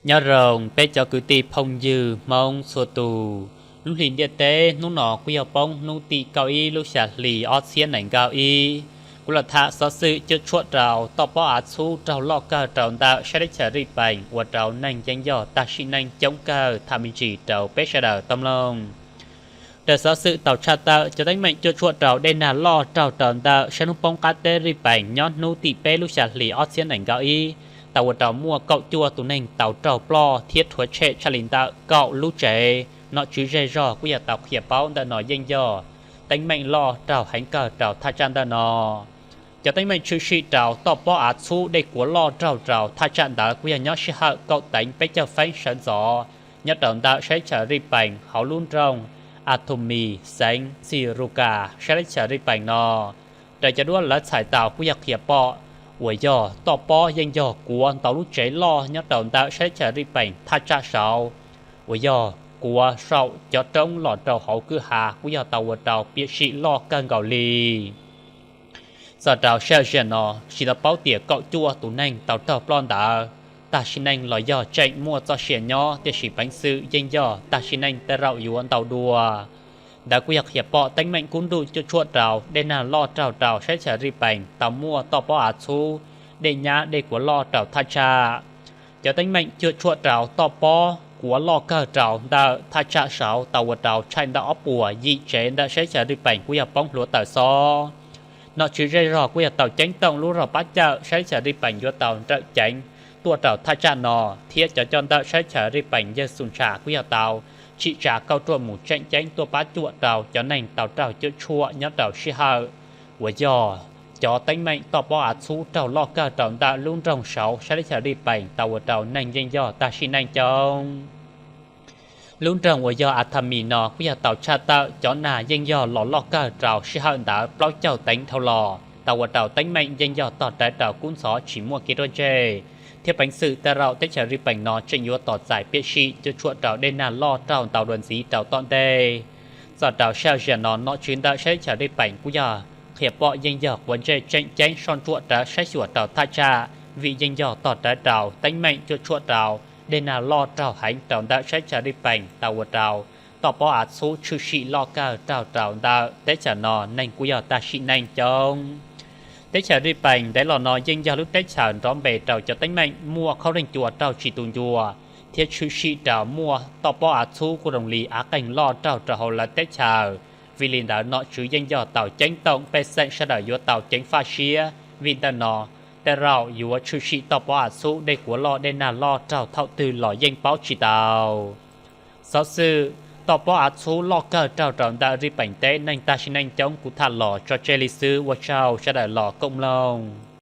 Nyob zoo peb cov kwv tij phooj ywg Hmoob txhua tus. Lub hli ntiaj teb hnub no kuj yog poob hnub tim kaum ib lub xya hli ob txhiab nees nkaum ib. Kuv los tham xov xwm cuam tshuam rau toj pob av txhub raug loj kawg rau ntawm sab teb chaws Zij Pees ua rau neeg yeej yog tag sim neej coob kawg tham me ntsis rau peb sawv daws tau mloog. Raws xov xwm tau tshaj tawm, cov teeb meem cuam tshuam rau dej nag loj raug rau ntawm sab hnub poob qab teb Zij Pees nyob hnub tim peb lub xya hli ob txhiab nees nkaum ib tau ua rau muaj kaum cuaj tus neeg tau raug ploj thiab rhuav tshem tshaj li ntawm kaum lub tsev. Nom tswv zej zog kuj yog tau qhia paub ntawm no yeej yog teeb meem loj raug heev kawg rau thaj tsam ntawm no. Cov teeb meem tshwm sim rau toj pob av txhub dej kuav loj raug rau thaj tsam ntawd kuj yog nyob sij hawm kaum teev peb caug feeb sawv ntxov nyob rau ntawm sab teb chaws Zij Pees hauv lub nroog Athumi, xeev Txirukas sab teb chaws Zij Pees no. Raws cov duab lawv txhais tau kuj yog qhia pom uas yog toj pob yeej yog kuav ntau lub tsev loj nyob rau ntawm sab teb chaws Zij Pees thaj tsam saud, uas yog kuav saum cov roob los rau hauv kwj ha kuj yog tau ua rau piam sij loj kawg nkaus li. Txog rau sij hawm no tsis tau paub tias kaum cuaj tus neeg tau raug ploj ntawd tag sim neej los yog tseem muaj txoj sia nyob, tiam sis peev xwm yeej yog tag sim neej tej zaum yuav ntau dua. Ntawd kuj yog qhia pom teeb meem kub nruj cuam tshuam rau dej nag loj raug rau sab teb chaws Zij Pees tau muaj toj pob av txhub, dej nyab dej kuav loj rau thaj tsam. Cov teeb meem cuam tshuam rau toj pob kuav loj kawg rau ntawm thaj tsam saud tau ua rau tshaj ntawm ob puas yim tsev ntawm sab teb chaws Zij Pees kuj yog poob hluav taws xob. Nom tswv zej zog kuj yog tau ceeb toom lub zog pab cawm sab teb chaws Zij Pees yuav tau nrawm ceev tuaj rau thaj tsam no, thiab cov coj ntawm sab teb chaws Zij Pees yawg Xus Ntshas kuj yog tau tsim tsa kauj ruam mus tseem ceeb tuaj pab cuam rau cov neeg tau raug cuam tshuam nyob rau sij hawm uas yog cov teeb meem toj pob av txhub raug loj kawg rau ntawm lub nroog saud sab teb chaws Zij Pees tau ua rau neeg yeej yog tag sim neej coob. Lub nroog uas yog Athami no kuj yog tau tshaj tawm cov nag yeej yog los loj kawg rau sij hawm ntawd plaub caug teev dhau los tau ua rau teeb meem yeej yog tog rawv rau kub ntxhov tsis muaj kev ruaj ntseg, thiab peev xwm tej zaum teb chaws Zij Pees no tseem yuav tos txais piam sij cuam tshuam rau dej nag loj raug ntau dua ntxiv rau tom ntej. Txog rau sij hawm no nom tswv ntawm sab teb chaws Zij Pees kuj yog qhia pom yeej yog quav ntsej tseem ceeb soj ntsuam rawv saib xyuas rau thaj tsam, vim yeej yog tog rawv rau teeb meem cuam tshuam rau dej nag loj raug heev rau ntawm sab teb chaws Zij Pees tau ua rau toj pob av txhub tshwm sim loj kawg raug rau ntawm teb chaws no neeg kuj yog tag sim neej coob. Teb chaws Zij Pees ntev los no yeej yog lub teb chaws nrov npe rau cov teeb meem muaj khaub leej cua raug tsis tu ncua, thiab tshwm sim rau muaj toj pob av txhub kuj zoo li av qeeg loj raug rau hauv lawv teb chaws. Vim li ntawd nom tswv yeej yog tau ceeb toom pej xeem sawv daws yuav tau ceev faj siab, vim ntawm no tej zaum yuav tshwm sim toj pob av txhub dej kuav loj dej nag loj raug thaum twg los yeej paub tsis tau. Xov xwm toj pob av txhub loj kawg raug rau ntawm Zij Pees teb neeg tag sim neej coob kuv tham los tso tseg li xwb, ua tsaug sawv daws los koom mloog.